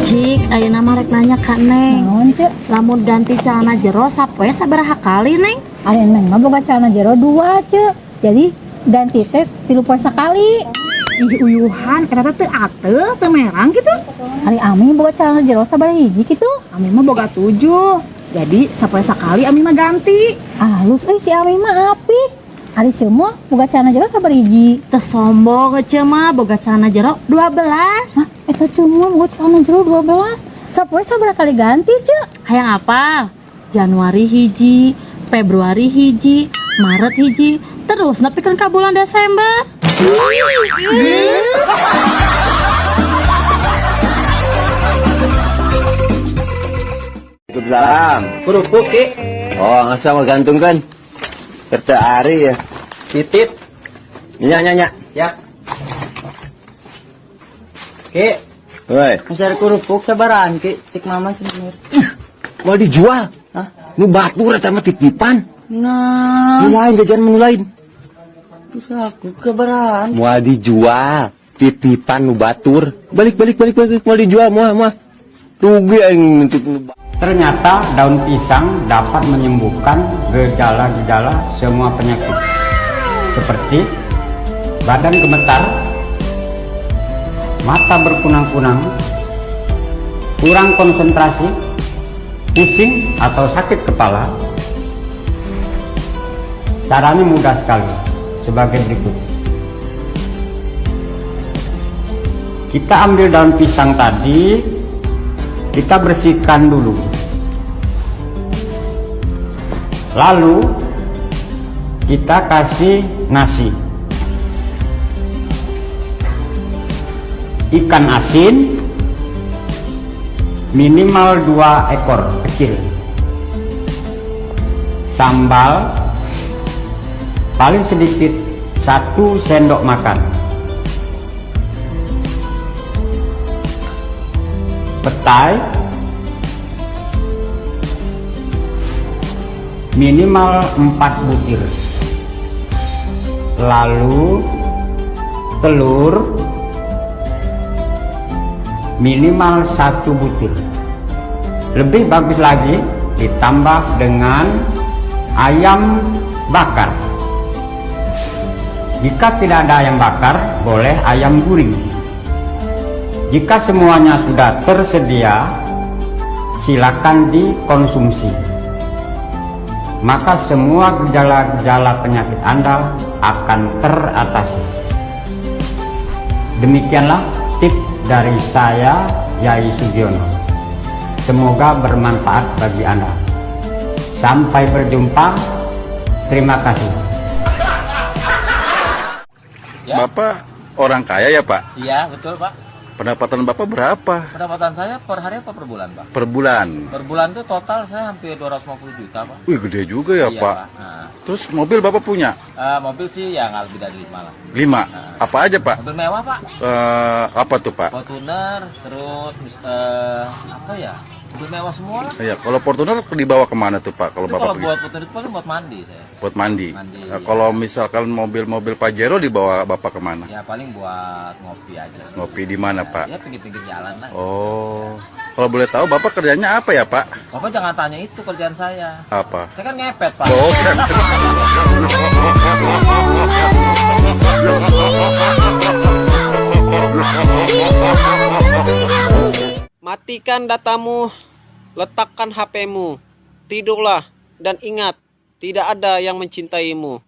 Cik, ayeuna mah rek nanya ka Neng. Naon, Cek? Lamun ganti celana jero sapoe sabaraha kali, Neng? Ari Neng mah boga celana jero 2, Cek. Jadi ganti teh 3 poe sakali. Ih, uyuhan, eta teh teu ateu, teu merang gitu. Ari Ami boga celana jero sabaraha hiji kitu? Ami mah boga 7. Jadi sapoe sakali Ami mah ganti. Alus euy si Ami mah apik. Ari Ceu mah boga celana jero sabaraha hiji? Teu sombong Ceu mah boga celana jero 12. Hah, eta Ceu mah boga celana jero 12. Sapoe sabaraha kali ganti, Ceu? Hayang apa? Januari hiji, Februari hiji, Maret hiji, terus nepikeun ka bulan Desember. Waalaikumsalam. Kerupuk, Ki. Oh, nggak sama gantung kan? Kerta ari ya. Titip. Nyak, nyak, nyak. Ya. Ki, Woi, masih ada kerupuk sabaran, Ki. Tik mama sebenarnya. mau dijual? Hah? Nu batur eta mah titipan. Nah, Nu lain jajan nu lain. bisa aku kebaran. Mau dijual, titipan nu batur. Balik, balik, balik, balik. Mau dijual, moal, moal. Rugi aing nitip nu. Ternyata daun pisang dapat menyembuhkan gejala-gejala semua penyakit seperti badan gemetar, mata berkunang-kunang, kurang konsentrasi, pusing atau sakit kepala. Caranya mudah sekali, sebagai berikut. Kita ambil daun pisang tadi, kita bersihkan dulu. Lalu kita kasih nasi, ikan asin minimal 2 ekor kecil, sambal paling sedikit 1 sendok makan, petai minimal 4 butir, lalu telur minimal 1 butir. Lebih bagus lagi ditambah dengan ayam bakar. Jika tidak ada ayam bakar, boleh ayam guring. Jika semuanya sudah tersedia, silakan dikonsumsi. Maka semua gejala-gejala penyakit Anda akan teratasi. Demikianlah tip dari saya, Yai Sugiono. Semoga bermanfaat bagi Anda. Sampai berjumpa. Terima kasih. Ya. Bapak orang kaya ya, Pak? Iya, betul, Pak. Pendapatan Bapak berapa? Pendapatan saya per hari apa per bulan, Pak? Per bulan. Per bulan tuh total saya hampir 250 juta, Pak. Wih, gede juga ya, Iya, Pak. Nah. Terus mobil Bapak punya? Mobil sih ya nggak lebih dari 5 lah. 5? Nah. Apa aja, Pak? Mobil mewah, Pak. Apa tuh, Pak? Fortuner, terus apa ya? Mobil mewah semua lah. Iya, kalau Fortuner dibawa kemana tuh, Pak? Kalau Itu Bapak kalau pergi? buat Fortuner itu paling buat mandi saya. Buat mandi. Mandi, Nah, iya. kalau misalkan mobil-mobil Pajero dibawa Bapak kemana? Ya paling buat ngopi aja sih. Ngopi di mana, Ya, Pak? Ya pinggir-pinggir jalan lah. Oh, kalau boleh tahu Bapak kerjanya apa ya, Pak? Bapak jangan tanya itu kerjaan saya. Apa? Saya kan ngepet, Pak. Oh, Matikan datamu, letakkan HP-mu, tidurlah, dan ingat, tidak ada yang mencintaimu.